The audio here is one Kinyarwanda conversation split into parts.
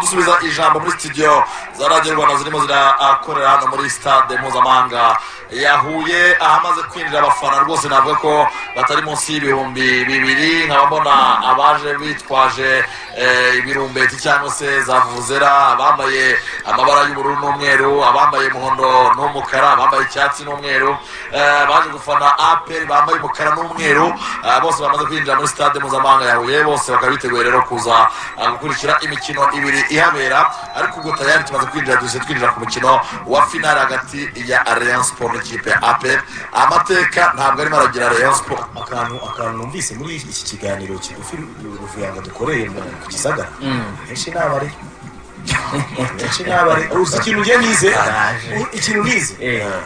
Dusubiza ijambo muri studio za Radiyo Rwanda zirimo zirakorera hano muri stade mpuzamahanga ya Huye, ahamaze kwinjira abafana rwose navuga ko batari munsi y'2000. Nkaba mbona abaje bitwaje ibirumbeti cyangwa se za vuvuzera, abambaye amabara y'ubururu n'umweru, abambaye umuhondo n'umukara, abambaye icyatsi n'umweru, baje gufana APR bambaye umukara n'umweru. Bose bamaze kwinjira muri stade mpuzamahanga ya Huye, bose bakaba biteguye rero kuza gukurikira imikino ibiri ihabera. Ariko ubwo tayari tumaze kwinjira, duhise twinjira ku mukino wa finale hagati ya Rayon Sport n'ikipe ya APR. Amateka ntabwo arimo aragira Rayon Sport. Akantu numvise muri iki kiganiro kigufi Ruvuyanga dukoreye ku Gisagara, benshi ni abari, benshi ni abari. Uzi ikintu njye nize? Ikintu nize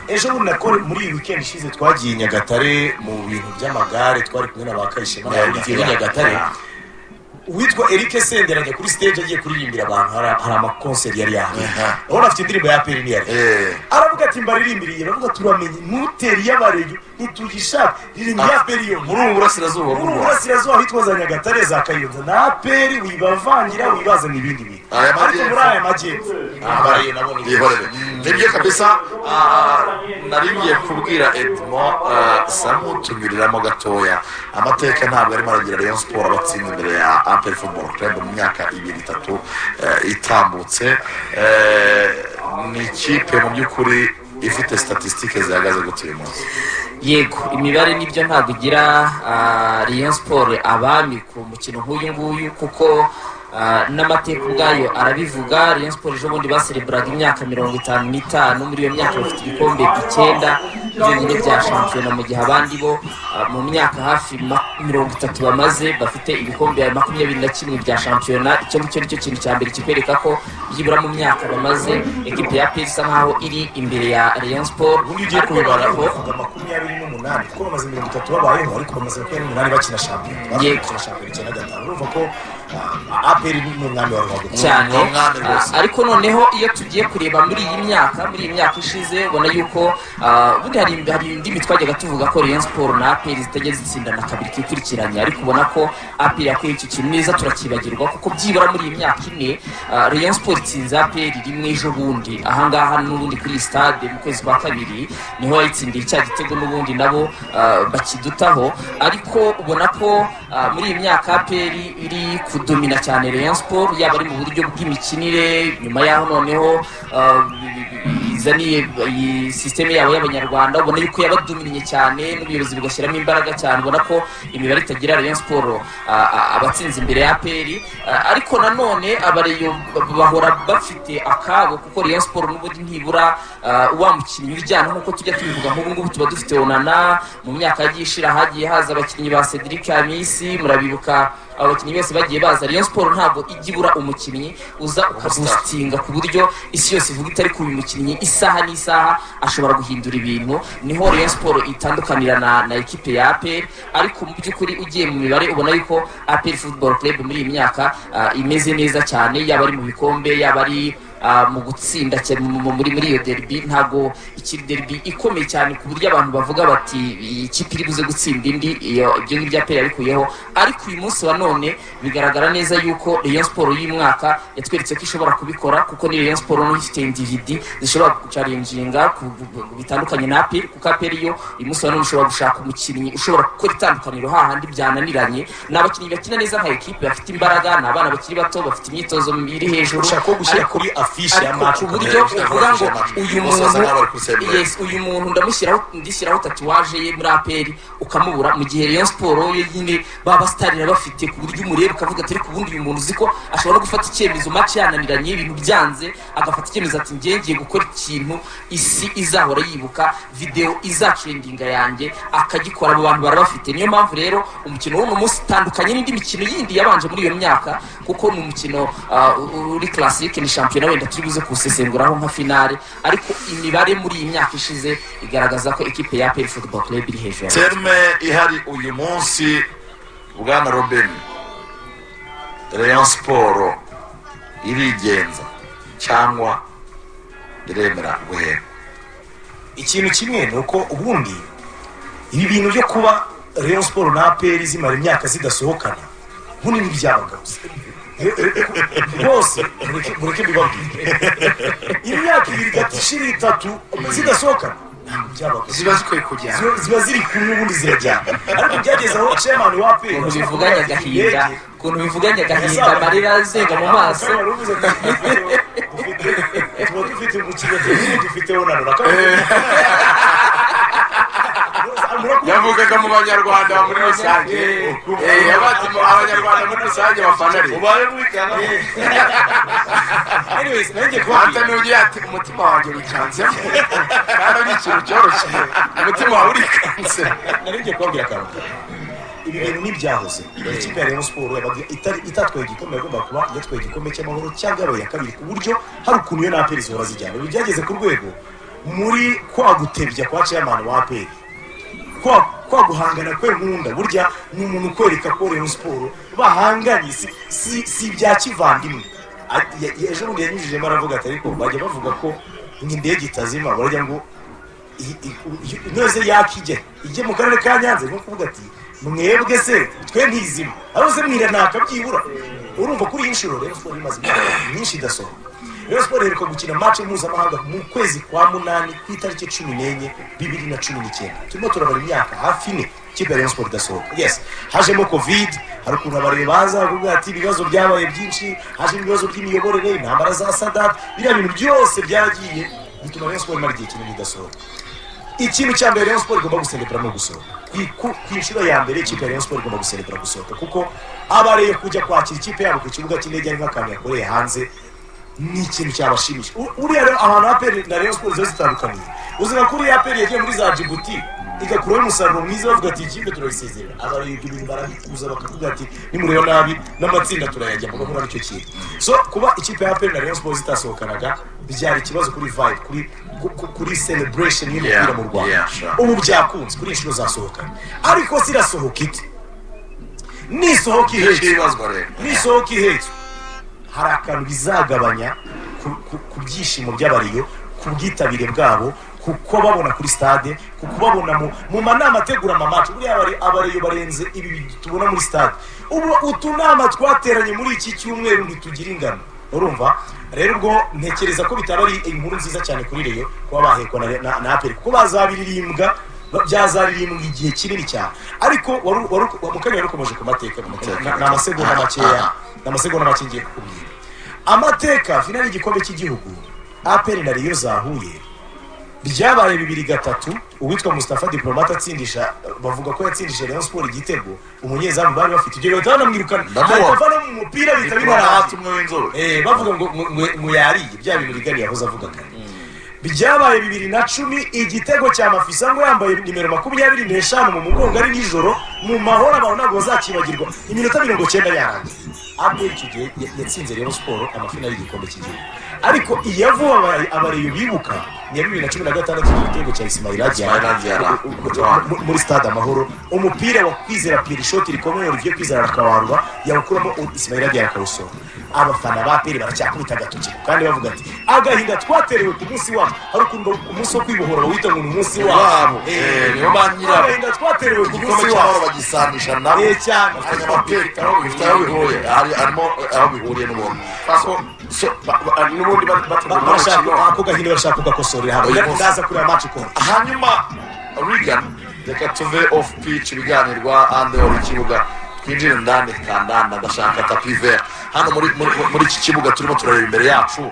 ejo bundi nako muri iyi weekend ishize, twagiye i Nyagatare mu bintu by'amagare, twari kumwe na ba Kayishema na Olivier w'i Nyagatare. Uwitwa Eric Senderi ajya kuri stage agiye kuririmbira abantu, hari amakonseri yari yahawe, urabona afite indirimbo ya APR niyari, aravuga ati: "Mbaririmbiriye." Baravuga: "Turamenye ntuteri y'abareyo, ntitugishaka, ririmba iya APR yo." Muri ubu burasirazuba muri bw'u ubu Rwanda. Burasirazuba ahitwa za Nyagatare, za Kayonza na APR wibavangira, wibazana ibindi bintu. Aya ariko majyepfo. Muri aya majyepfo abareyo nabo ni Yihorere, nibyo kabisa. Nari ngiye kubwira Edmond sa nk'utunyuriramo gatoya. Amateka ntabwo arimo aragira Rayon Sport abatsinda imbere ya APR Football Club mu myaka ibiri itatu itambutse. Ni ikipe mu by'ukuri ifite statistiques zihagaze gute uyu munsi? Yego, imibare nibyo ntabwo igira Rayon Sport abami ku mukino nk'uyu nguyu, kuko n'amateka ubwayo arabivuga. Rayon Sport ejo bundi basereburaga imyaka 55. Muri iyo myaka bafite ibikombe icyenda byonyine bya shampiyona, mu gihe abandi bo mu myaka hafi 30 bamaze bafite ibikombe 21 bya shampiyona. Icyo ngicyo nicyo kintu cya mbere kikwereka ko byibura mu myaka bamaze ekipe ya APR isa nkaho iri imbere ya Rayon Sport. Ubundi ugiye Ariko kubibara noneho uvuga 28, kuko bamaze 30 babayeho, ariko bamaze 28 bakina shampiyona. Bakina shampiyona 95. Urumva ko APR ni umwami wa ruhago. Cyane. Ni umwami rwose. Ariko noneho iyo tugiye kureba muri iyi myaka ishize, ubona yuko ubundi hari indimi twajyaga tuvuga ko Rayon Sport na APR zitajya zitsindana kabiri kikurikiranye, ariko ubona ko APR yakuye icyo kintu neza turakibagirwa, kuko byibura muri iyi myaka 4 Rayon Sport itsinze APR rimwe ejo bundi ahangaha n'ubundi kuri iyi stade mu kwezi kwa kabiri, niho yayitsindiye cya gitego n'ubundi nabo bakidutaho. Ariko ubona ko muri iyi myaka APR iri kudomina cyane Rayon Sport, yaba ari mu buryo bw'imikinire, nyuma yaho noneho izaniye iyi système yabo y'abanyarwanda, ubona yuko yabadominiye cyane n'ubuyobozi bugashyiramo imbaraga cyane. Ubona ko imibare itagira Rayon Sport abatsinze imbere ya APR. Ariko nanone abareyo bahora bafite akabo, kuko Rayon Sport n'ubundi ntibura wa mukinnyi uryana nk'uko tujya tubivuga. Nk'ubu ngubu tuba dufite Onana, mu myaka yagiye ishira hagiye haza abakinnyi ba Cedric Amisi, murabibuka abo bakinnyi bose bagiye baza. Rayon Sport ntabwo ijya ibura umukinnyi uza ukaboostinga ku buryo isi yose ivuga itari ku uyu mukinnyi isaha n'isaha ashobora guhindura ibintu. Niho Rayon Sport itandukanira na ekipe ya APR. Ariko mu by'ukuri ugiye mu mibare ubona yuko APR Football Club muri iyi myaka imeze neza cyane, yaba ari mu bikombe, yaba ari mu gutsinda cyane muri iyo derby. Ntabwo ikiri derby ikomeye cyane ku buryo abantu bavuga bati iyi kipe iri buze gutsinda indi. Iyo ibyo ngibyo APR yabikuyeho. Ariko uyu munsi wa none bigaragara neza yuko Rayon Sport y'uyu mwaka yatweretse ko ishobora kubikora, kuko ni Rayon Sport n'ubu ifite individu zishobora guchallenginga bitandukanye na APR, kuko APR yo uyu munsi wa none ushobora gushaka umukinnyi ushobora gukora itandukaniro hahandi byananiranye. Ni abakinnyi bakina neza nka ekipe, bafite imbaraga, ni abana bakiri bato bafite imyitozo iri hejuru. Ushaka ko gushyira kuri affiche ya Ariko match ku buryo uvuga ngo uyu Bose basa muntu nkaho bari kuri yes, uyu muntu ndamushyiraho, ndishyiraho tatouage ye muri APR, ukamubura, mu gihe Rayon Sport yo nyine baba bastarira bafite ku buryo umureba ukavuga ati: "Ariko ubundi uyu muntu uzi ko ashobora no gufata icyemezo match yananiranye, ibintu byanze, agafata icyemezo ati ngiye ngiye gukora ikintu isi izahora yibuka, video izatrendinga yanjye," akagikora. Abo bantu barabafite. Niyo mpamvu rero umukino w'uno munsi utandukanye n'indi mikino yindi yabanje muri iyo myaka, kuko ni umukino uri classique, ni shampiyona wenda turi buze kuwusesenguraho nka finale. Ariko imibare muri iyi myaka ishize igaragaza ko ekipe ya APR Football Club iri hejuru ya Terme ihari uyu munsi, bwana Robin, Rayon Sport irigenza cyangwa iremera guhera? Ikintu kimwe ni uko ubundi ibi bintu byo kuba Rayon Sport na APR zimara imyaka zidasohokana, ubundi ntibyabagaho. Rwose mureke mbibabwire, imyaka 2 igashira 3 zidasohokana ntabwo byabaga, ziba zikwiye kujyana, ziba ziri kumwe ubundi zirajyana. Ariko byageze aho chairman wa APR ukuntu bivuganye agahinda, amarira azenga mu maso. Tuba dufite umukino dufite wonanura. Yavugaga mu banyarwanda muri rusange, abanyarwanda muri rusange bafana rero. Anthony ugiye ati umutima wanjye wikanzemo, kandi ari ikintu cyoroshye, umutima wawe urikanze. Nari kubabwira akantu, ibi bintu ntibyahoze. Ikipe ya Rayon Sports itatwaye igikombe yagomba kuba yatwaye igikombe cy'amahoro cyangwa yabaye iya kabiri, ku buryo hari ukuntu iyo na APR zihora zijyana. Ibi byageze ku rwego muri kwa gutebya kwa chairman wa APR, kwa guhangana kwe nkunda, burya ni umuntu ukwereka ko Rayon Sports bahanganye, si ibya kivandimwe. Ejo bundi yanyujijemo aravuga ati ariko bajya bavuga ko indege itazima, barajya ngo inoze yakijye ijye mu karere ka Nyanza, nko kuvuga ati mwebwe se twe ntizima, arose mwira nakabyibura. Urumva kuri iyi nshuro Rayon Sports imaze imyaka myinshi idasohoka. Rayon Sports iheruka gukina match mpuzamahanga mu kwezi kwa 8 ku itariki 14 2019. Turimo turabara imyaka hafi 4 ikipe ya Rayon Sports idasohoka. Yes, hajemo Covid, hari ukuntu abareba baza bavuga ati ibibazo byabaye byinshi, hajemo ibibazo by'imiyoborere, intambara za Sadat, biriya bintu byose byaragiye bituma Rayon Sports imara igihe kinini idasohoka. Ikintu cya mbere Rayon Sports igomba guserebura no gusohoka. Ku inshuro ya mbere ikipe ya Rayon Sports igomba guserebura gusohoka, kuko abareye kujya kwakira ikipe yabo ku kibuga cy'indege ari nk'akantu yakoreye hanze, ni ikintu cyabashimisha. Uriya rero ahantu APR na Rayon Sports ziba zitandukaniye, uzira kuri APR yagiye muri za Djibouti igakuraho umusaruro mwiza, bavuga ati ikipe turayisezerera. Abareye ibyo bintu barabikuza bakavuga ati nimureba nabi n'amatsinda turayajya mu gahura nicyo kintu. So kuba ikipe ya APR na Rayon Sports zitasohokanaga byari ikibazo kuri vibe, kuri celebration y'umupira mu Rwanda. Ubu byakunze kuri inshuro zasohokana, ariko zirasohoka ite? Nisohoka ihetse, hari akantu bizagabanya ku byishimo by'abariyo, ku bwitabire bwabo, kuko babona kuri stade, kuko babona mu manama ategura amamatch. Buriya abariyo barenze ibi tubona muri stade. Ubu utunama twateranye muri iki cyumweru ntitugira ingano. Urumva rero ubwo ntekereza ko bitaba ari inkuru nziza cyane kuri Rayon kuba bahekwa na APR, kuko bazabiririmbwa, byazaririmbwa igihe kinini cyane. Ariko mukanya wari ukomeje ku mateka, ni amasegonda makeya, ni amasegonda make ngiye kukubwira amateka. Finali y'igikombe cy'igihugu APR na Rayon zahuye byabaye 2-3, uwitwa Mustafa Diplomate atsindisha, bavuga ko yatsindishije Rayon Sports igitego, umunyezamu bari bafite ibyo leta banamwirukana bava no mu mupira bita bibarahati bavuga ngo yariye bya bintu rigari yahoze avuga kare. Byabaye 2010 igitego cya Mafisa ngo yambaye nimero 25 mu mugongo ari nijoro mu mahoro, abantu ntabwo bazakibagirwa, iminota 90 yarangiye. APR icyo gihe yatsinze Rayon Sports amafinali y'igikombe cy'igihugu. Ariko iya vuba abareyo bibuka ni ya 2016 igitego cya Ismaila Diarra muri stade Amahoro, umupira wa Kwizera Pierre shoti rikomeye Olivier Kwizera arakawarwa yawukuramo Ismaila Diarra akawusohora. Abafana ba APR baracyakubita agatoki kandi bavuga ati agahinda twaterewe ku munsi wacu. Hari ukuntu umunsi wo kwibohora bawita ngo ni umunsi wabo, nibo ba nyirabo. Agahinda twaterewe ku munsi wabo bagisanisha nabo cyane, aho bihuriye harimo aho bihuriye n'ubundi n'ubundi ako gahinda barashaka kugakosorera hamwe, ndaza kureba match ikora. Hanyuma Regan, reka tuve off pitch ibiganirwa hanze y'ikibuga twinjire ndani kandanda. Ndashaka tapis vert hano muri iki kibuga turimo turareba imbere yacu.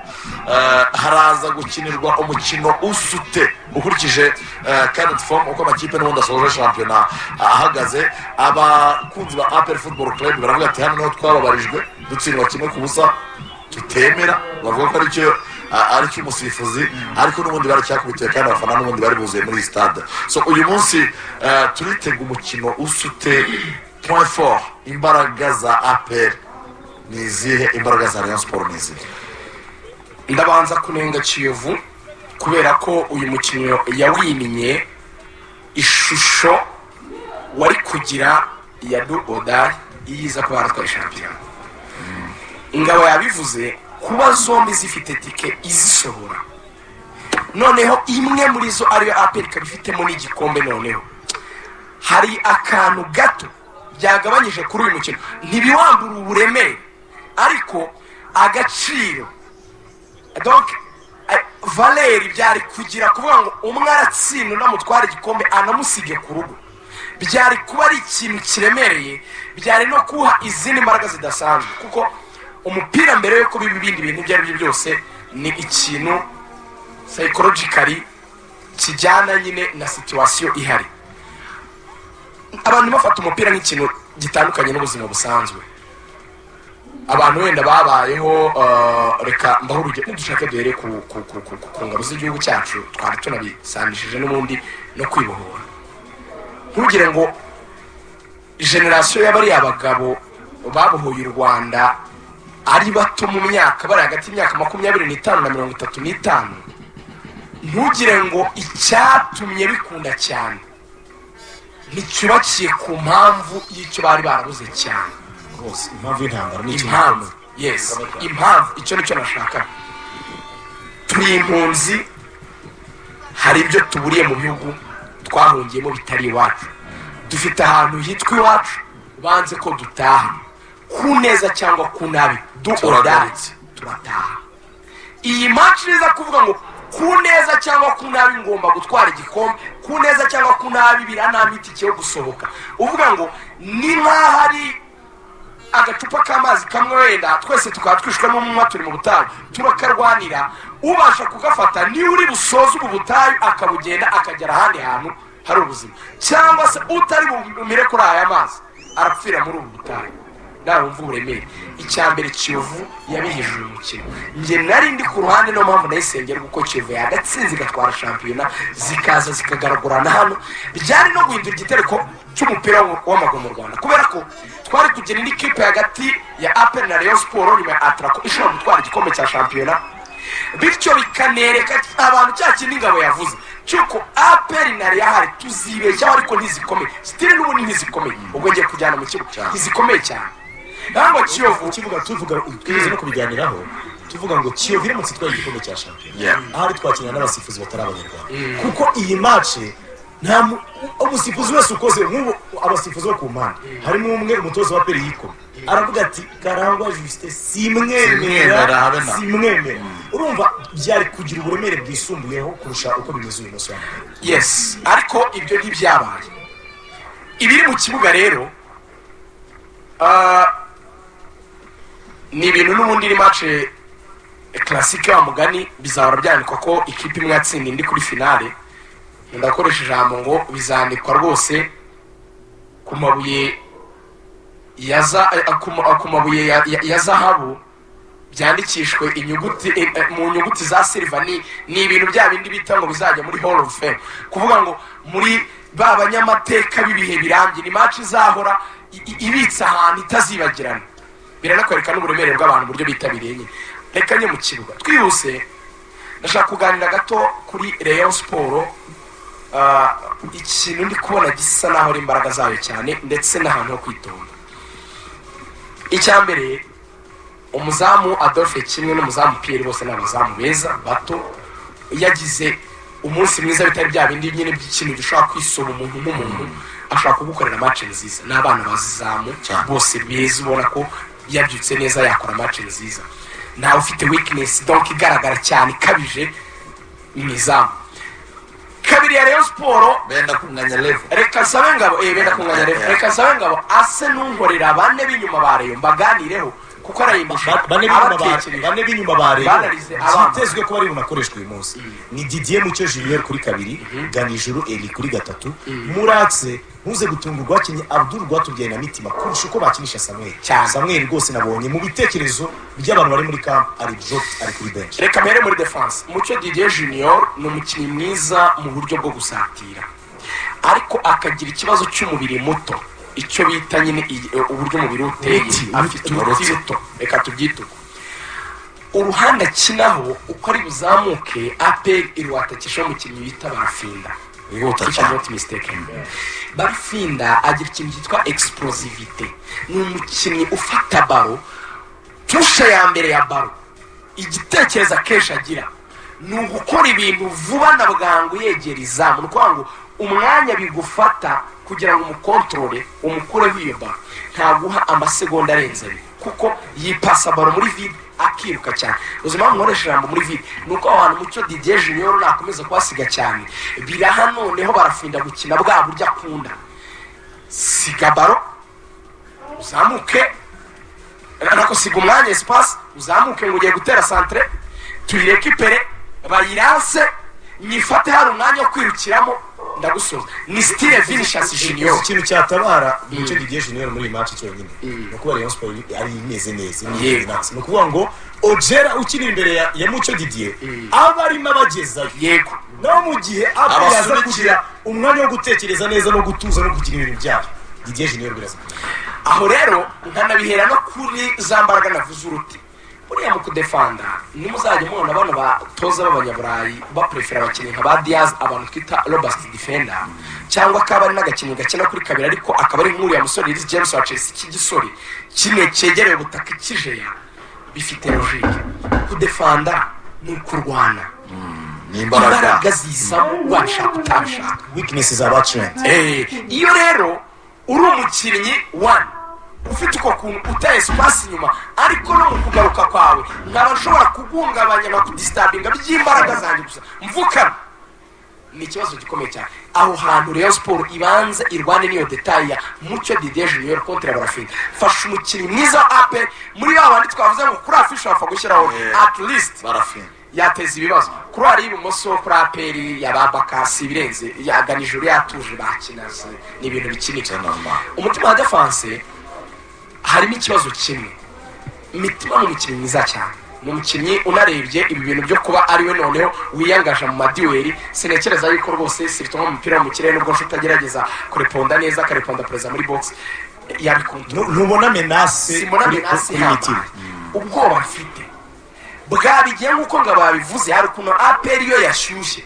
Haraza gukinirwa umukino usute ukurikije current form uko amakipe n'ubundi asoje shampiyona ahagaze. Abakunzi ba APR Football Club baravuga ati hano niho twababarijwe dutsindwa 1-0 tutemera, bavuga ko ari cyo umusifuzi, ariko n'ubundi baracyakubitiye kandi abafana n'ubundi bari buzuye muri stade. So uyu munsi turitega umukino usute. Point fort, imbaraga za APR ni izihe, imbaraga za Rayon Sports ni izihe? Ndabanza kunenga Kiyovu kubera ko uyu mukino yawiminye ishusho wari kugira ya do odar iyiza kuba yaratwaye shampiyona. Ingabo yabivuze kuba zombi zifite tike izisohora, noneho imwe muri zo ariyo APR ikaba ifitemo n'igikombe. Noneho hari akantu gato byagabanyije kuri uyu mukino, ntibiwambura uburemere, Ariko agaciro donc Valeri byari kugira kuvuga ngo umwe aratsinda undi amutwara igikombe anamusige ku rugo, byari kuba ari ikintu kiremereye, byari no kuha izindi mbaraga zidasanzwe, kuko umupira mbere yuko biba ibindi bintu ibyo ari byo byose ni ikintu psychologically kijyana nyine na situation ihari. Abantu bafata umupira nk'ikintu gitandukanye n'ubuzima busanzwe. Abantu wenda babayeho, reka mbaho urugero, nidushake duhere ku ngabo z'igihugu cyacu, twari tunabisanishije n'ubundi no kwibohora. Ntugire ngo generasiyo y'abariya abagabo babohoye u Rwanda ari bato mu myaka, bari hagati y'imyaka 25 na 35, ntugire ngo icyatumye bikunda cyane nticyubakiye ku mpamvu y'icyo bari barabuze cyane. Rwose impamvu y'intambara ni impamvu, yes, impamvu icyo nicyo nashaka. Turi impunzi, hari ibyo tuburiye mu bihugu twahungiyemo bitari iwacu, dufite ahantu hitwa iwacu banze ko dutaha, ku neza cyangwa ku nabi turataha. Iyi match niza kuvuga ngo ku neza cyangwa ku nabi ngomba gutwara igikombe, ku neza cyangwa ku nabi biranampa itike yo gusohoka, uvuga ngo ni nk'aho ari agacupa k'amazi kamwe wenda twese tukaba twishwe n'umwuma turi mu butayu turakarwanira, ubasha kugafata niwe uri busoze ubu butayu akabugenda akagera ahandi hantu hari ubuzima, cyangwa se utari bumire kuri aya mazi arapfira muri ubu butayu. Nawe wumva uburemere. Icya mbere Kiyovu yabihije uyu mukino. Njye nari ndi ku ruhande, niyo mpamvu nayisengera, kuko Kiyovu yagatsinze igatwara shampiyona, zikaza zikagaragurana hano, byari no guhindura igitereko cy'umupira w'amaguru mu Rwanda, kubera ko twari kugira indi kipe hagati ya APR na Rayon Sports nyuma ya Atraco ishobora gutwara igikombe cya shampiyona, bityo bikanereka abantu cya kindi Ingabo yavuze cy'uko APR na Rayon hari tuzibeshyaho, ariko ntizikomeye sitire n'ubundi ntizikomeye, ubwo ngiye kujyana mu kibuga ntizikomeye cyane. Ntabwo Kiyovu kivuga tuvuga twize no kubiganiraho, tuvuga ngo Kiyovu iramutse itwaye igikombe cya shampiyona ahari twakina n'abasifuzi batari abanyarwanda, kuko iyi match nta umusifuzi wese ukoze nk'ubu abasifuzi bo ku mpande harimo umwe umutoza wa Peri yikoma aravuga ati Karangwa Justin simwemera, simwemera. Urumva byari kugira uburemere bwisumbuyeho kurusha uko bimeze uyu munsi wa mbere. Yes, ariko ibyo ntibyabaye. Ibiri mu kibuga rero ni ibintu n'ubundi ni match classique wa mugani, bizahora byandikwa ko ikipe imwe yatsinda indi kuri finale. Ndakoresha ijambo ngo bizandikwa rwose ku mabuye ku mabuye ya zahabu, byandikishwe inyuguti mu nyuguti za silver. Ni ibintu bya bindi bita ngo bizajya muri Hall of Fame, kuvuga ngo muri ba banyamateka b'ibihe birambye, ni match izahora ibitse ahantu itazibagirana. Biranakwereka n'uburemere bw'abantu uburyo bitabiriye nyine. Reka nye mu kibuga twihuse, ndashaka kuganira gato kuri Rayon Sports. Ikintu ndi kubona gisa naho ari imbaraga zayo cyane ndetse n'ahantu ho kwitonda. Icya mbere, umuzamu Adolphe kimwe n'umuzamu Pierre bose ni abazamu beza bato, yagize umunsi mwiza bitari bya bindi nyine by'ikintu gishobora kwisoba umuntu nk'umuntu, ashobora kugukorera match nziza. N'abana bazizamu bose beza, ubona ko yabyutse neza yakora match nziza, ntawe ufite weakness donc igaragara cyane ikabije mu izamu. Kabiri ya Rayon Sports benda kunganya level, reka nsabe Ngabo benda kunganya level, reka nsabe Ngabo ase nunkorera bane b'inyuma ba Rayon mbaganireho, kuko arayimbusha bane b'inyuma ba Rayon byitezwe ko bari bunakoreshwa uyu munsi. Ni Didier Mucyo Junior kuri kabiri, Ganijuru Eli kuri gatatu, Muratse ntuze gutungurwa akinye Abdul Rwatubyaye na Mitima kurusha uko bakinisha Samuel. Samuel rwose nabonye mu bitekerezo by'abantu bari muri camp ari dropped, ari kuri bench. Reka mere muri defense, Mucyo Didier Junior ni umukinnyi mwiza mu buryo bwo gusatira, ariko akagira ikibazo cy'umubiri muto, icyo bita nyine uburyo umubiri uteye, afite uruti ruto, reka tubyite uko. Uruhande akinaho uko ari buzamuke, APR irwatakisha umukinnyi bita Barafinda. Barafinda agira ikintu cyitwa explosivité, ni umukinnyi ufata baro, tushe ya mbere ya baro, igitekerezo akenshi agira ni ugukora ibintu vuba na bwangu yegera izamu. Ni ukuvuga ngo umwanya bigufata kugira ngo umukontorore umukureho iyo baro ntaguha amasegonda arenze abiri. Kuko yipasa baro muri vide akiruka cyane. Uzi impamvu nkoresha ijambo muri vide? Ni uko aho hantu Mucyo Didier Junior nakomeza kuhasiga cyane, biraha noneho barafinda gukina bwa buryo akunda. Siga baro uzamuke, nako siga umwanya espace uzamuke ngo ugiye gutera centre, tuyirekipere bayiranse, nyifate hari umwanya wo kwirukiramo ndagusoza. Ni style Vinicius Junior. Ikintu cyatabara Mucyo Didier Junior muri iyi match cyonyine ni ukuba Rayon Sport ari imeze neza, ni ukuvuga ngo Ojera ukiri imbere ya Mucyo Didier aba arimo abagezayo. Yego. Naho mu gihe abaza kugira umwanya wo gutekereza neza no gutuza no kugira ibintu byabo, Didier Junior biraza. Aho rero nkanabihera no kuri za mbaraga navuze uruti. Buriya mu kudefanda nimuzajya mubona bano batoza b'abanyaburayi baprefera abakinnyi nka ba Diaz, abantu twita robust defender, cyangwa akaba ari n'agakinnyi gakina kuri kabiri ariko akaba ari nk'uriya musore Reece James wa Chelsea cy'igisore kimwe cyegereye ubutaka kijeya, bifite logique. Kudefanda ni ukurwana, ni imbaraga zizamo washaka utabishaka, weaknesses za Trent. Iyo rero uri umukinnyi one ufite uko kuntu utaye espace inyuma, ariko no mu kugaruka kwawe nkaba nshobora kuguhungabanya no kudistabinga by'imbaraga zanjye gusa mvukana, ni ikibazo gikomeye cyane. Aho hantu Rayon Sport ibanze irwane n'iyo detail ya Mucyo Didier Junior contre Barafinda. Fasha umukinnyi mwiza ape muri ba bandi twavuze ngo kuri afisha bapfa gushyiraho at least Barafinda yateza ibibazo. Kuri ari ibumoso kuri aperi ya Babakasi birenze yaganije uri yatuje bakinaze, ni ibintu bikinika. Umutima wa defense harimo ikibazo kimwe. Mitima ni umukinnyi mwiza cyane, ni umukinnyi unarebye ibi bintu byo kuba ari we noneho wiyangaje mu madueli, sinekereza yuko rwose sirito mu mupira mu kirere nubwo nshuti agerageza kureponda neza akareponda perezida muri box yabikontorora. Ntubona menace, simbona menace ihambaye. Ubwoba mfite bwabigiye nk'uko ngo babivuze, hari ukuntu APR yo yashyushye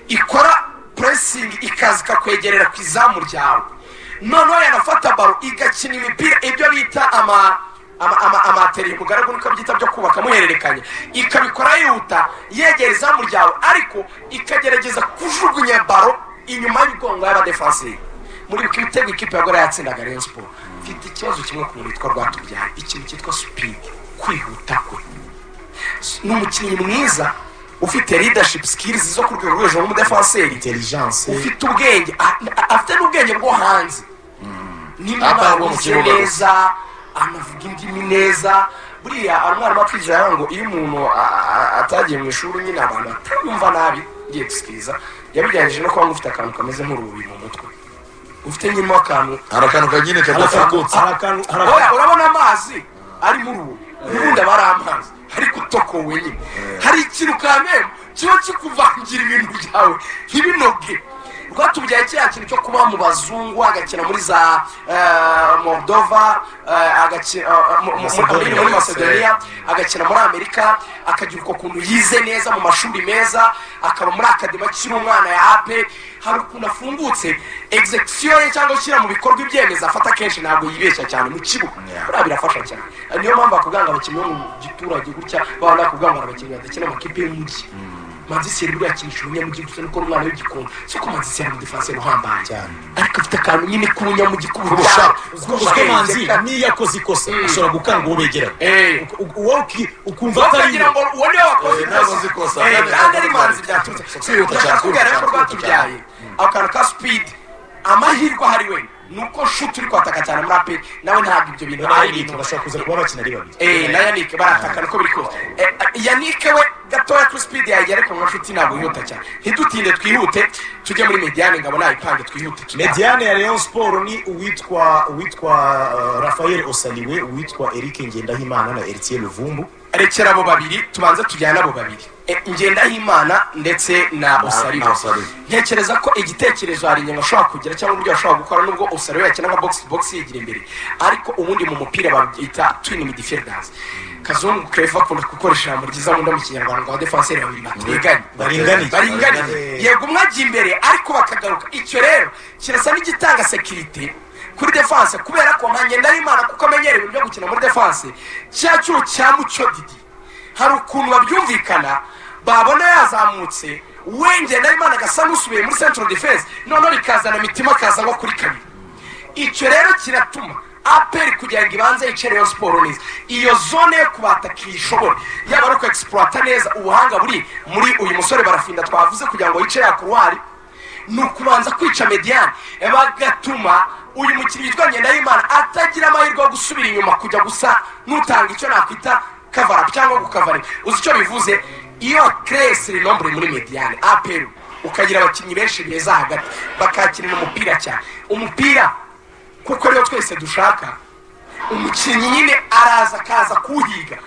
ikora pressing ikaza ikakwegerera ku izamu ryawe, noneho yanafata baro igakina imipira ibyo bita amateri mugaragu niko byita byo kubaka muhererekanya, ikabikora yihuta yegera izamu ryawe ariko ikagerageza kujugunya baro inyuma y'imigongo y'abadefenseri. Muri ibitego ikipe ya Gor yatsindaga Rayon Sport, mfite ikibazo kimwe ku muntu witwa Rwatubyaye, ikintu cyitwa speed, kwihuta kwe. Ni umukinnyi mwiza ufite leadership skills zo ku rwego rwo hejuru nk'umudefenseri, intelligence, ufite ubwenge, afite n'ubwenge bwo hanze, ni umwana neza, anavuga indimi neza. Buriya umwarimu atwigira ngo iyo umuntu atagiye mu ishuri nyine abantu batamwumva nabi, ngiye gusikiriza yabijyanyije no kuba ufite akantu kameze nk'urububi mu mutwe, ufite nyine akantu, hari akantu kanyine kadafungutse, urabona amazi ari mu rubu ubundi aba ari amazi ariko utokowe nyine, hari ikintu kameme kiba kikuvangira ibintu byawe ntibinoge. Rwatubyaye kiriya kintu cyo kuba mu bazungu, agakina muri za Moldova, muri Macedonia, agakina muri Amerika, akagira uko kuntu yize neza mu mashuri meza, akaba muri akademi akiri umwana ya AP. Hari ukuntu afungutse execution ye cyangwa ushyira mu bikorwa ibyemezo afata kenshi ntabwo yibeshya cyane mu kibuga, buriya birafasha cyane. Niyo mpamvu bakubwira ngo abakinnyi bo mu giturage gutya baba bakubwira ngo abakinnyi badakina amakipe y'umujyi. Manzi Thierry buriya akinisha umunyamujyi gusa nuko umwana w'igikona, si uko Manzi Thierry ari umudefanseri uhambaye cyane, ariko afite akantu nyine k'ubunyamujyi k'ubushake. Uziko Manzi niyo akoze ikosa ashobora gukanga uwo begeranye, ukumva atari ngo uwo niwe wakoze ikosa kandi ari Manzi byaturutse. Kwihuta cyane ko Rwatubyaye akantu ka speed, amahirwe ahari we nuko shuti uri kwataka cyane muri APR nawe ntabwo ibyo bintu ari ibintu bashobora kuza kuba bakina ari babiri. Na Yannick barataka niko biri kose. Yannick we gatoya kuri speed yagera ariko nka shuti ntabwo yihuta cyane. Ntidutinde twihute tujye muri mediane ngabo nayipange twihute. Mediane ya Rayon Sport ni uwitwa Raphael Osaliwe, uwitwa Eric Ngendahimana na Eritier Luvumbu. Rekera abo babiri tubanze tujyane abo babiri, Ngendahimana ndetse na Osariwe. Ntekereza ko igitekerezo hari ingingo ashobora kugira cyangwa uburyo ashobora gukora, nubwo Osariwe yakina nka box box yigira imbere, ariko ubundi mu mupira babyita twin midfielders. Kazungu Clever akunda gukoresha ijambo ryiza mu Kinyarwanda ngo abadefenseri babiri bateganye baringaniye, yego umwe ajya imbere ariko bakagaruka. Icyo rero kirasa n'igitanga security kuri defense, kubera ko nka Ngendahimana kuko amenyereye ibintu byo gukina muri defense, cya cyuho cya Mucyo Didi hari ukuntu babyumvikana, babona yazamutse we Ngendahimana agasa n'usubiye muri central defense, noneho bikazana Mitima akaza nko kuri kabiri. Icyo rero kiratuma APR kugira ngo ibanze yice Rayon Sport neza, iyo zone yo kubataka ishobora yaba ari uku-exploita neza ubuhanga buri muri uyu musore Barafinda twavuze kugira ngo yice ya couloir, ni ukubanza kwica médiane, bagatuma uyu mukinnyi witwa Ngendahimana atagira amahirwe yo gusubira inyuma kujya gusa n'utanga icyo nakwita cover cyangwa gukavara. Uzi icyo bivuze? Iyo créé surnombre muri médiane APR, ukagira abakinnyi benshi beza hagati bakakinira umupira cyane, umupira kuko ariyo twese dushaka, umukinnyi nyine araza akaza kuhiga,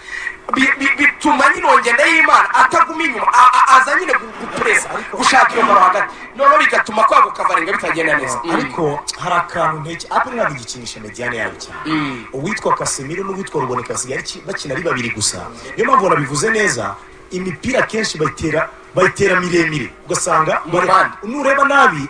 bituma nyine uwo Ngendahimana ataguma inyuma, aza nyine gupuresa gushaka iyo baro hagati, noneho bigatuma kwa gukavaringa bitagenda neza. Ariko hari akantu nteke, APR ntabwo igikinisha médiane yayo cyane. Uwitwa Casemiro n'uwitwa Ruboneka basigaye bakina ari babiri gusa. Niyo mpamvu wanabivuze neza, imipira akenshi bayitera miremire, ugasanga Mu mpande. Nureba nabi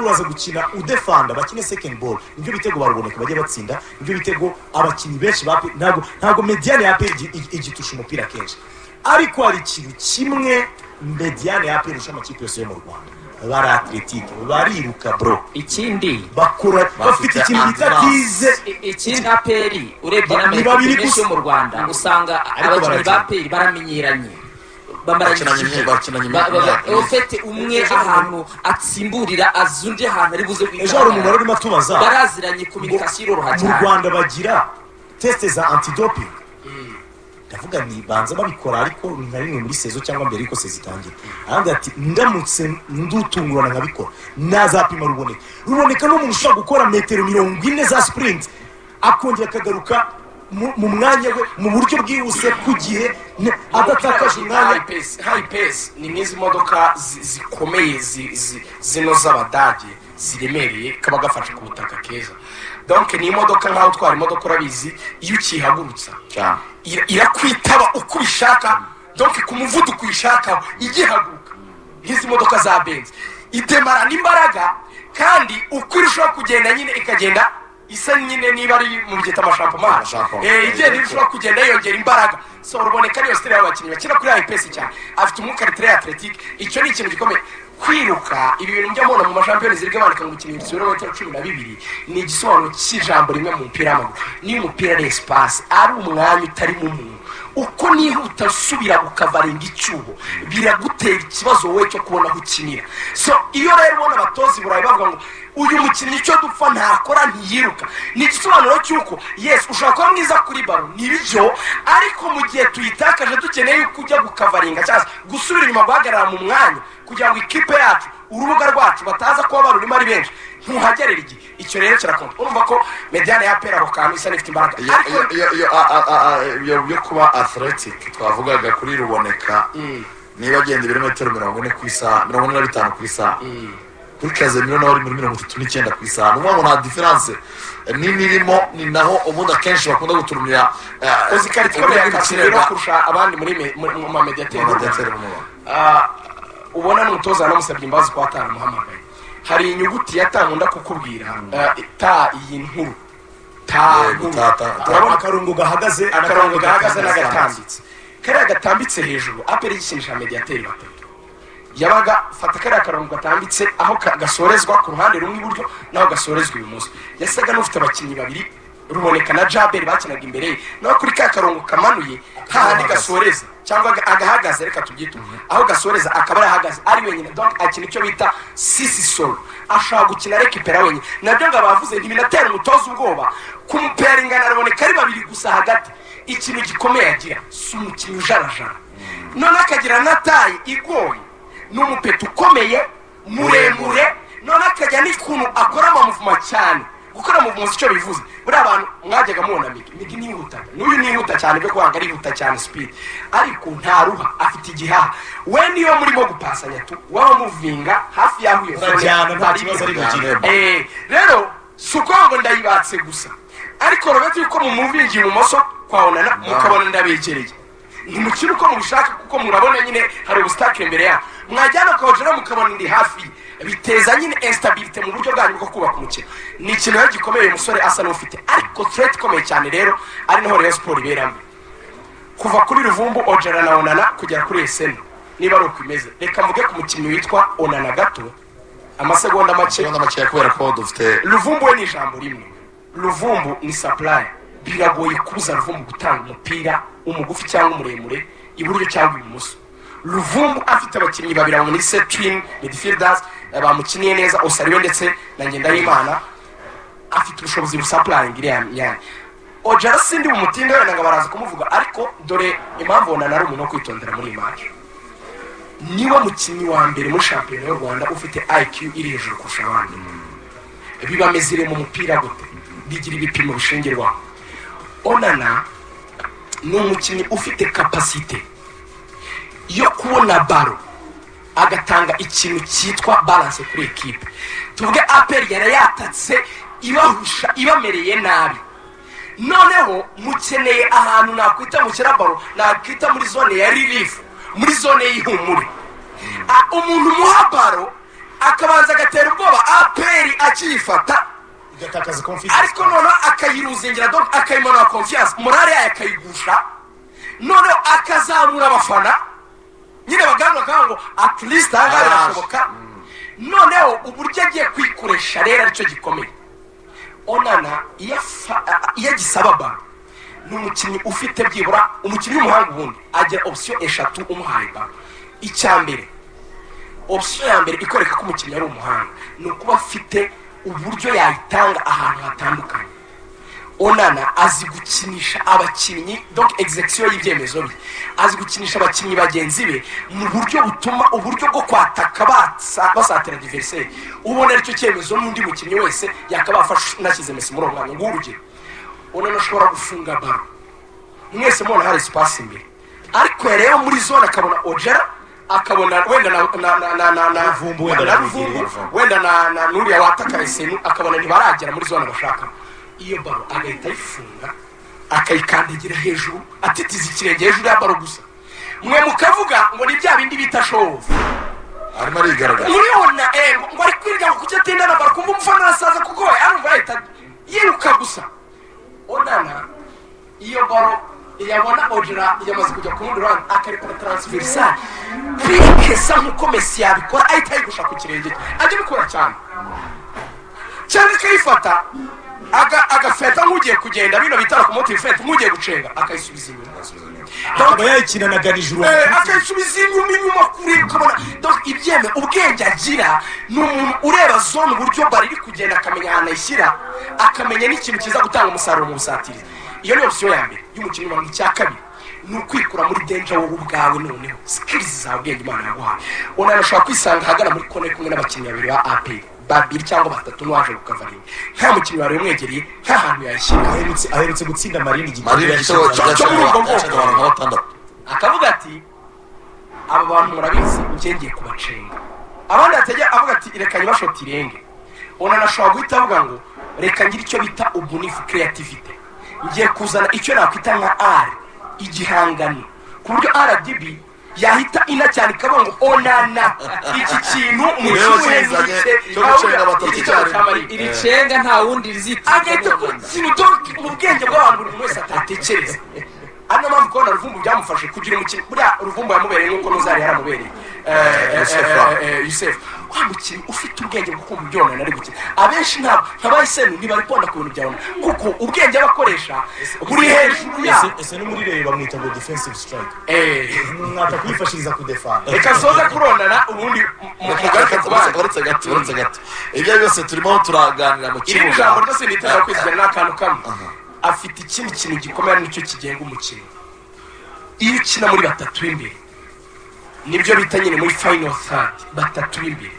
uraza gukina udefanda, bakine second ball. Nibyo bitego ba Ruboneka bajya batsinda, nibyo bitego abakinnyi benshi ba APR. Ntabwo médiane ya APR igitusha umupira kenshi, ariko hari ikintu kimwe médiane ya APR irusha amakipe yose yo mu Rwanda: bari athlétique, bariruka bro. Ikindi Bakora, bafite ikintu bita endurance. tize. Ikindi, APR urebye Ni n'amakipe babiri menshi gusa. yo mu Rwanda, usanga Ariko abakinnyi ba barakina. APR baramenyeranye, bamaranye Bakinanye igihe. bakinanye imyaka myinshi. Ufite umwe ahantu atsimburira, azi undi ahantu ari buze Ejo hari umuntu wari urimo atubaza Baraziranye, communication iroroha mu cyane. Rwanda bagira test za antidoping. Ndavuga ni banza babikora, ariko nka rimwe muri saison cyangwa mbere yuko saison itangira. Arambwira ati: "Ndamutse ndutungurana nkabikora, nazapima Ruboneka." Ruboneka ni umuntu ushobora gukora metero 40 za sprint, akongera akagaruka mu mwanya we mu buryo bwihuse ku gihe, adatakaje umwanya. High pace ni nk'izi modoka zikomeye zino z'Abadage ziremereye, kaba gafashe ku butaka keza. Donc ni imodoka nkaho utwara imodoka, urabizi, iyo ukihagurutsa cyane irakwitaba uko ubishaka, donc ku muvuduko uyishakaho igihaguruka. Nk'izi modoka za Benz idemarana imbaraga, kandi uko irushaho kugenda nyine ikagenda isa nyine, niba ari mu byita amashampomari. Amashampoma. Igenda irushaho kugenda yongera imbaraga. So Ruboneka niyo style y'abakinnyi bakina kuri high pace cyane, afite umwuka très athlétique. Icyo ni ikintu gikomeye, kwiruka. Ibi bintu njya mbona mu mashampiyoni zirga bandika ngo umukinnyi yirutse ibirometero 12, ni igisobanuro cy'ijambo rimwe mu mupira w'amaguru: niyo umupira ari espace, ari umwanya utarimo umuntu, uko nihuta usubira gukavaringa icyuho biragutera ikibazo wowe cyo kubona aho ukinira. So iyo rero ubona abatoza i Burayi bavuga ngo uyu mukinnyi icyo dupfa ntakora, ntiyiruka, ni igisobanuro cy'uko yes, ushobora kuba mwiza kuri baro, nibyo, ariko mu gihe tuyitakaje dukeneye yuko ujya gukavaringa cyangwa se gusubira inyuma, guhagarara mu mwanya kugira ngo ikipe yacu, urubuga rwacu bataza kuba barurimo ari benshi, ntuhagerera igihe. Icyo rero kirakonta. Urumva ko médiane ya APR ako kantu isa n'ifite imbaraga. Iyo Ariko iyo iyo byo kuba athletic twavugaga kuri Ruboneka, niba agenda ibirometero 40 ku isaha, 45 ku isaha, kuri Casemiro nawe ari muri 39 ku isaha, ni ukuvuga ngo nta différence nini irimo. Ni naho ubundi akenshi bakunda guturumira. Uzi qualité ikomeye ya Casemiro kurusha abandi muri mu mamediateri? Mu mamediateri mu Rwanda. Ah, ubona n'umutoza yanamusabye imbabazi ko ataramuhamagaye. Hari inyuguti ya ta nkunda kukubwira, ta iyi nkuru, ta Yego, nkuru. ta, ta, ta. Urabona Akarongo gahagaze. Akarongo gahagaze n'agatambitse, kariya gatambitse hejuru, APR igikinisha mediateri batatu yabaga fata kariya karongo gatambitse aho gasorezwa ku ruhande rumwe iburyo n'aho gasorezwa ibumoso, yasaga n'ufite abakinnyi babiri, Ruboneka na Jaberi bakinaga imbere ye. Naho kuri ka karongo kamanuye hahandi gasoreza cyangwa agahagaze, reka tubyite aho gasoreza, akaba yarahagaze ari wenyine. Donc akina icyo bita six solo, ashobora gukina rekipera wenyine. Nabyo ngo abavuze ntibinatera umutoza ubwoba kumupera Ruboneka ari babiri gusa hagati. Ikintu gikomeye agira, si umukinnyi ujarajara, none akagira na taille igoye, ni umupetit ukomeye muremure, none akajya n'ukuntu akora amamouvement cyane. Gukora mouvement icyo bivuze, buriya abantu mwajyaga mubona Migi, Migi nihutaga, n'uyu nihuta cyane byo kwanga, arihuta cyane speed, ariko ntaruha, afite igihaha. We niyo murimo gupasanya tu waba muvinga hafi y'aho iyo zone Urajyana, nta bari. kibazo ari bugire. Rero si uko ngo ndayibatse gusa, ariko robet yuko mumuvingiye ibumoso kwa Onana mukabona ndabegereye, ntimukire uko mubishaka, kuko murabona nyine hari ubusitake imbere yanyu, mwajyana ukawugera mukabona ndi hafi ye, biteza nyine instabilité mu buryo bwanyu bwo kubaka umukino. Ni ikintu rero gikomeye uyu musore asa n'ufite. Ariko threat ikomeye cyane rero, ari naho Rayon Sport iberamo, kuva kuri Ruvumbu, Ojera na Onana kugera kuri Esenu, niba ari uko imeze. Reka mvuge ku mukinnyi witwa Onana gato, amasegonda make. Amasegonda makeya kubera ko dufite Ruvumbu we ni ijambo rimwe. Luvumbu ni supply, biragoye kubuza Luvumbu gutanga umupira umugufi cyangwa umuremure, iburyo cyangwa ibumoso. Luvumbu afite abakinnyi babiri muri set twin midfielders bamukiniye neza, Osariwe ndetse na Ngendahimana, afite ubushobozi busupplying iriya myanya. Ojara sindi bumutinde wenda ngo baraza kumuvuga, ariko dore impamvu Onana ari umuntu wo kwitondera muri iyi match. Niwe mukinnyi wa mbere muri shampiyona y'u Rwanda ufite IQ iri hejuru kurusha abandi. Bibamezire mu mupira gute? Bigira ibipimo bishingirwaho. Onana ni umukinnyi ufite capacité yo kubona baro agatanga ikintu cyitwa balance kuri ekipe. Tuvuge APR yari yatatse ibahusha ibamereye nabi, noneho mukeneye ahantu nakwita mukira baro, nakwita muri zone ya relief, muri zone y'ihumure. Umuntu muha baro akabanza agatera ubwoba APR akiyifata, igatakaza confiance, ariko noneho akayiruzingira, donc akayimanura confiance, morale yayo akayigusha, noneho akazamura abafana nyine baganira bakavuga ngo at least aha ngaha birashoboka. Noneho uburyo agiye kwikoresha rero aricyo gikomeye. Onana iyo agisaba baro ni umukinnyi ufite byibura, umukinnyi w'umuhanga ubundi agira option eshatu umuhaye baro. Icya mbere, option ya mbere ikwereka ko umukinnyi ari umuhanga ni ukuba afite uburyo yayitanga ahantu hatandukanye. Onana azi gukinisha abakinnyi, donc execution y'ibyemezo bye, azi gukinisha abakinnyi bagenzi be mu buryo butuma uburyo bwo kwataka basatira adversaire. Ubona aricyo cyemezo n'undi mukinnyi wese yakaba afashe nashyize Messi muri uwo mwanya. Ng'urugero, Onana ashobora gufunga baro, mwese mubona hari espace imbere, ariko yareba muri zone akabona Ojera, akabona wenda na Ruvumbu, wenda na Ruvumbu, wenda na Nuriya wataka Esenu, akabona ntibaragera muri zone bashaka. Iyo baro agahita ayifunga akayikandagira hejuru, atitiza ikirenge hejuru ya baro gusa. Mwe mukavuga ngo ni bya bindi bita show, arimo arigaragaza muribona ngo ari kwirya ngo kuki atinda na baro, kumva umufana arasaza kuko we arumva yahita yiruka gusa. Onana iyo baro yabona Ojera yamaze kujya ku rundi ruhande, akarikora transversal kwikesa nk'uko Messi yabikora, ahita ayigusha ku kirenge cye, ajya abikora cyane cyangwa akayifata agafeta nk'ugiye kugenda, bino bita locomotive fete, nk'ugiye gucenga akayisubiza inyuma, akaba yayikina na Ganijuru, akayisubiza inyuma kure, ukabona donc ibyeme ubwenge agira. Ni umuntu ureba zone uburyo bari iri kugenda, akamenya ahantu ayishyira, akamenya n'ikintu kiza gutanga umusaruro mu busatirizi. Iyo ni option ya mbere y'umukinnyi wa icya kabiri ni ukwikura muri danger wowe ubwawe. Noneho skills zawe, ubwenge Imana yaguhaye, Onana ashobora kwisanga ahagana muri kone kumwe n'abakinnyi babiri ba APR, babiri cyangwa batatu, n'uwaje gukavaringa, nta mukinnyi wari umwegereye, nta hantu yayishyira. Aherutse gutsinda Marine igitego cyo muri ubwo bwoko, batandatu. Akavuga ati aba bantu murabizi ngiye kubacenga, abandi atajya avuga ati reka nyibashoti irenge. Onana ashobora guhita avuga ngo reka ngire icyo bita ubunifu creativity, ngiye kuzana icyo nakwita nka R, igihangano, ku buryo RDB yahita ina cyane ikavuga ngo Onana iki kintu iri cenga nta wundi rizitira, agahita ku kintu mu bwenge bw'abantu buri wese atatekereza. Ano mpamvu kubona Ruvumbu byamufashe kugira umukinnyi, buriya Ruvumbu yamubereye nk'uko Nuzari yaramubereye Yusef, wa mukinnyi ufite ubwenge bwo kumva ibyo Onana ari gukina. Abenshi ntabwo nkabahisemo ntibarikunda ku bintu bya Onana kuko ubwenge abakoresha buri hejuru yabo. Ese no muri Rayon bamwita ngo defensive strike, mwata kwifashiriza kudefanda. Reka soza kuri Onana ubundi mugaruke ku bandi. Uretse gato ibyo byose turimo turaganira mu kibuga, iri jambo ryose niteza kwizigana n'akantu kamwe. Afite ikindi kintu gikomeye nicyo kigenga umukino. Iyo ukina muri batatu b'imbere, nibyo bita nyine muri final third, batatu b'imbere,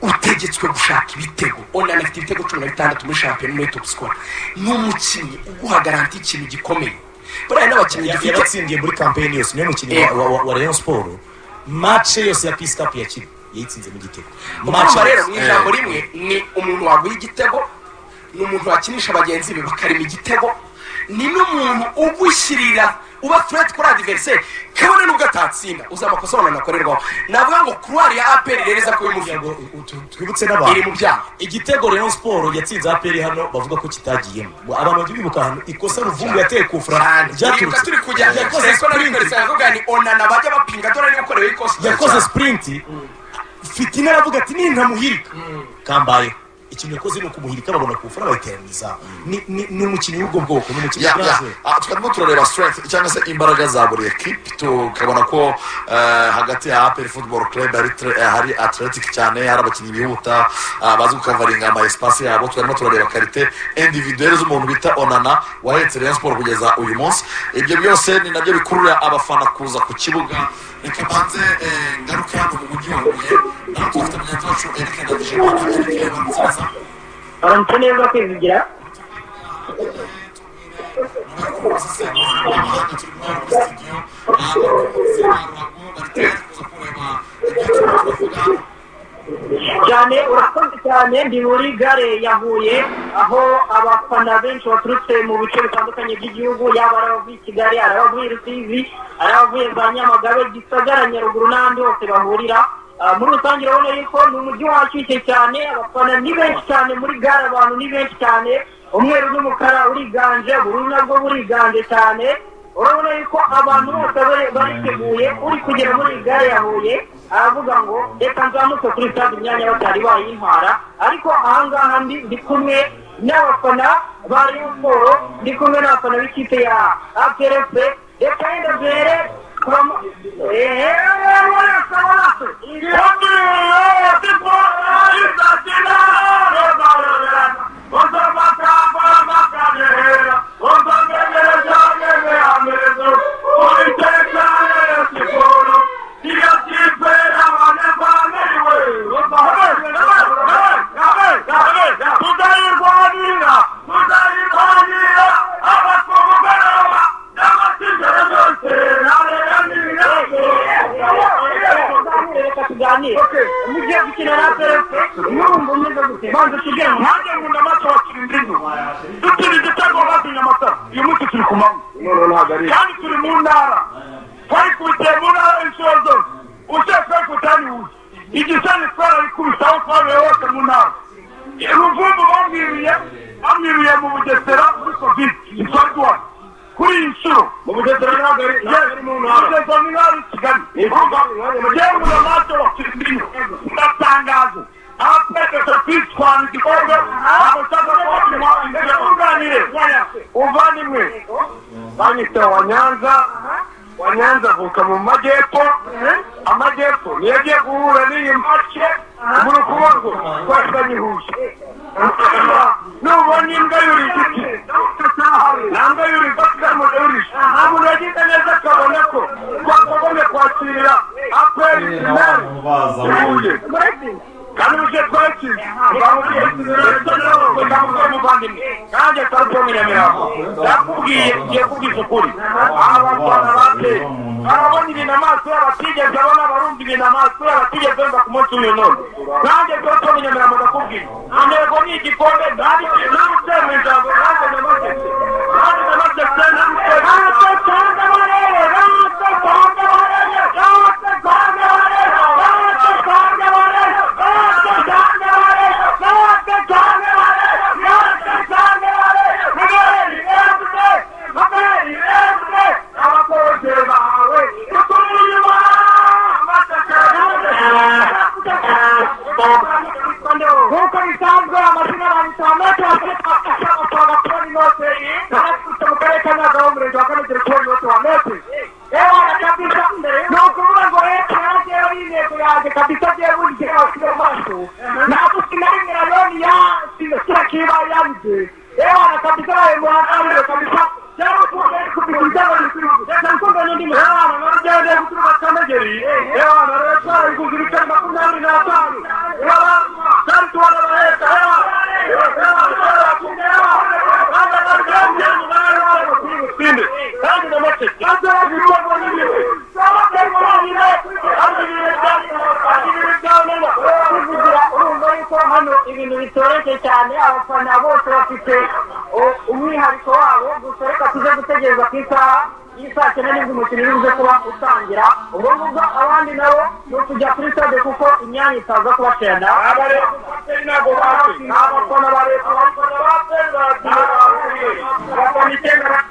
utegetswe gushaka ibitego. Onana afite ibitego 16 muri shampiyona, muri top scorer. Ni umukinnyi uguha garanti ikintu gikomeye. Buriya n'abakinnyi dufite yabatsindiye muri campaign yose, niwe mukinnyi wa Rayon Sport match yose ya Peace Cup yakina yayitsinze mu gitego. Urumva rero mu ijambo rimwe ni umuntu waguha igitego, ni umuntu wakinisha bagenzi be bakarema igitego, ni n'umuntu ugushyirira uba threat kuri adversaire kabone nubwo atatsinda uzamakosa Onana akorerwaho. Navuga ngo couloir ya APR rereza ko bimuvuga, twibutse n'abantu iri mu byaha. Igitego Rayon Sport yatsinze APR hano bavuga ko kitagiyemo, abantu bajya bibuka hano ikosa Ruvumbu yateye kufra ryaturutse turi kujya yakoze sprint, avuga ni Onana bajya bapinga dore ni ukorewe ikosa, yakoze sprint Fitina aravuga ati nintamuhirika kambaye. Ikintu yakoze ni ukumuhirika, babona kuwufura bayiteraniza. Ni umukinnyi w'ubwo bwoko, ni umukinnyi Ya. Twarimo turareba strength cyangwa se imbaraga za buri ekipe, tukabona ko hagati ya APR Football Club hari athletic cyane, hari abakinnyi bihuta, bazi gukavaringa ama espace yabo. Twarimo turareba qualité individuelle z'umuntu bita Onana wahetse Rayon Sport kugeza uyu munsi. Ibyo byose ni nabyo bikurura abafana kuza ku kibuga. Reka mbanze ngaruke hano mu mujyi wa Huye, naho tufite mugenzi wacu Eric Ndagijimana. Eric, waramutse neza? Aramutse neza, Kwizigira. Abanyamahanga turi kumwe hano muri studio, abakunzi ba ruhago bari tayari kuza kureba ibyo turimo turavuga. Cyane, urakoze cyane. Ndi muri gare ya Huye, aho abafana benshi baturutse mu bice bitandukanye by'igihugu, yaba ari abavuye i Kigali, ari abavuye i Rusizi, ari abavuye za Nyamagabe, Gisagara, Nyaruguru n'ahandi hose bahurira. Muri rusange urabona yuko ni umujyi washyushye cyane, abafana ni benshi cyane muri gare, abantu ni benshi cyane, umweru n'umukara uriganje, ubururu nabwo buriganje cyane. Urabona yuko abantu bose bariteguye. Uri kugera muri iyi gare ya Huye aravuga ngo reka nzamuke kuri stade, imyanya batari bayintwara. Ariko ahangaha ndi kumwe n'abafana ba Rayon Sport, ndi kumwe n'abafana b'ikipe ya APR FC. Reka wenda duhere ehe, warasa, warasa. Reka tuganire. Mugiye gukina na APR FC, murumva umeze gute? Banza tugere mu Nanjye nkunda amaso wakira indimu, dutira igitego badunya amatara. Uyu munsi turi ku manywa kandi turi mu ntara, twayikubitiye mu ntara inshuro zose. Ushatse twayikubita ni Huye, Igisenyi twarayikubise, aho twabereye hose mu ntara. Ruvumbu bamwiriye mu Bugesera muri Covid ntitwari duhari. Kuri iyi nshuro Mu Bugesera ntabwo ari mu ntara. Bugesera ni nk'aho ari Kigali. Yewe, amaso wakira indimu, ndatangaje apete twitwara igikombe, ntabwo nshaka ko Reka tuganire. Uvandimwe banyita wa Nyanza, wa Nyanza avuka mu majyepfo. Amajyepfo niyo agiye guhura n'iyi match muri ukuboko twasanye Huye. Nubona imbwa yuri igiti, nta mbwa yuri igiti, yurije umuntu yagize neza akabona ko twakagombye kwakirira APR finale Huye, kandi uje twakira muvandimwe nanjye twari Nyamirambo. Ndakubwiye, ngiye kubwiza ukuri, abafana ba APR barabona ibintu amaso yabo atigeze abona, barumva ibintu amaso yabo atigeze bumva ku munsi w'uyu none. Nanjye twari Nyamirambo, ndakubwiye, intego ni igikombe. Ntabwo mu ijambo, nanjye Nyamasheke, nanjye Nyamasheke, nanjye. Nk'uko bisanzwe, amazina banyita Note wa kubona inote, naraturutse mu karere ka Nyamagabe, umurenge wa Kanegere, kubona inote wa Note. Ewana kabisa, ni ukuvuga ngo reka yanjyewe n'intego yanjye kabisa, ngewe burya abakiriya maso ntabwo sinarimwe rayoni ya kiriya kiba yanjye. Ewana kabisa, baye muhangarire kabisa, cyangwa kubita. Reka nkumve n'undi muntu. Ewana narugende guturuka Kamegeri, ewana rero twarayiguze ibiceri 25, ewana twari tubona abaheka, ewana kandi Nyamasheke Kuvugira, urumva yuko hano ibintu bitoroshye cyane, abafana bose bafite umwihariko wabo. Gusa reka tuze gutegereza ku isaha y'isaa 9 nibwo umukino uri buze kuba utangira. Ubwo ngubwo abandi nabo ni ukujya kuri stade kuko imyanya itaza kubacerana. Ntabwo bazi abafana ba leta, abafana ba APR baragiye, abafana 9.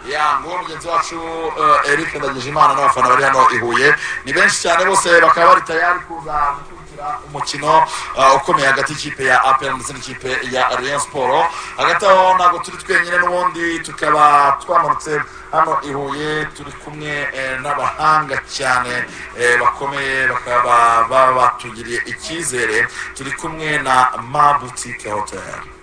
Ya, nguwo mugenzi wacu Eric Ndagijimana n'abafana bari hano i Huye ni benshi cyane, bose bakaba bari tayari kuza gukurikira umukino ukomeye hagati y'ikipe ya APR ndetse n'ikipe ya Rayon Sport. Hagati aho ntabwo turi twenyine, n'ubundi tukaba twamanutse hano i Huye turi kumwe n'abahanga cyane bakomeye, bakaba batugiriye icyizere. Turi kumwe na Ma Boutique Hotel.